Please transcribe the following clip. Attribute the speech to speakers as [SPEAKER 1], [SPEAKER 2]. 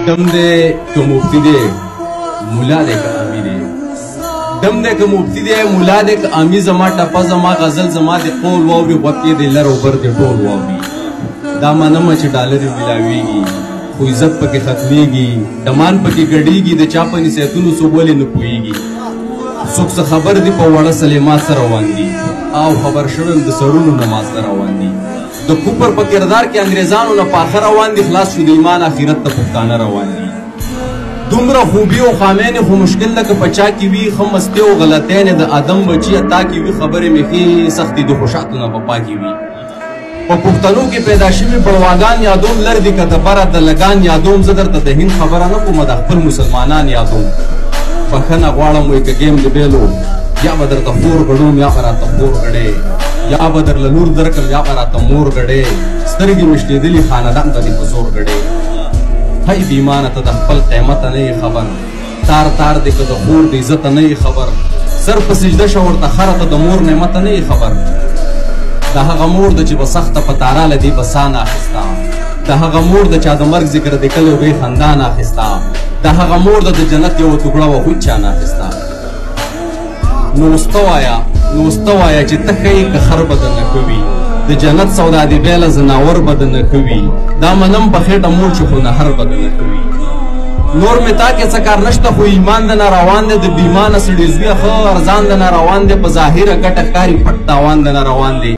[SPEAKER 1] دم دی که مفتی دی، مولا دی که امي دی. دم دی که مفتی دی، مولا دی که امي، زما ټپه، زما غزل، زما د قول واوري، غوږ کې دی لر او بر دی ټول واوري. دا منمه چې ډالرې ملاویږي، خو عزت پکې ختمیږي، دمان پکې ګډیږي، د چا په نصیحتونو څوک ولې نه پوهیږي؟ څوک څه خبر دي په وړه سلیما سره روان دي، او خبر شوم د سرونو نه ما سره روان دي. د کوپر په کردار کې انګریزانو نه پاخه روان دي، خلاص شو د ایمان اخرت ته پښتانه روان دي. دومره خوبي او خامینې خو مشکل ده که په چا کې وي، ښه مستې او غلطۍ د ادم بچي عطا کې وي. خبرې مې ښې سختې دي خو شاتو نه په پاکې وي. په پښتنو کې پیدا شوي بړواګان یادوم، لر دي که د بره د لګان یادوم. زه درته د هند خبره نه کومه، د خپل مسلمانان یادوم. بښنه غواړم، وایي که ګیم دې بیلو، یا به درته خور ګړوم یا به راته خور ګړې، یا به درله لور درکړم یا به راته مور ګړې. سترګې مې شلېدلي خاندان ته دې په زور ګړې. هی بې ایمانه، ته د خپل قیمته نه یې خبر، تار تار دې که د خور د عزته نه یې خبر. سر په سجده شه ورته خره، ته د مور نعمته نه یې خبر. د هغه مور د چې به سخته په تارا له دې به سا نه اخیسته، د هغه مور د چا د مرګ ذکر دې کله وی خندا نه اخیسته، د هغه مور د جنت یوه ټوکړه وه خو هیچا نه اخیسته. نو اوس ته وایه، نو اوس ته وایه چې ته ښه یې که خر به درنه ښه وي، د جنت سودا دې بیله ځناور به درنه ښه وي. دا منم په خېټه مور چې خو نهر به درنه ښه وي. نور مې تا کې څه کار نشته خو ایمان د نه روان دی، د بې ایمانه سړي زویه ښه ارزان د نه روان دی. په ظاهره ګټه ښکاري، پټ تاوان د نه روان دی.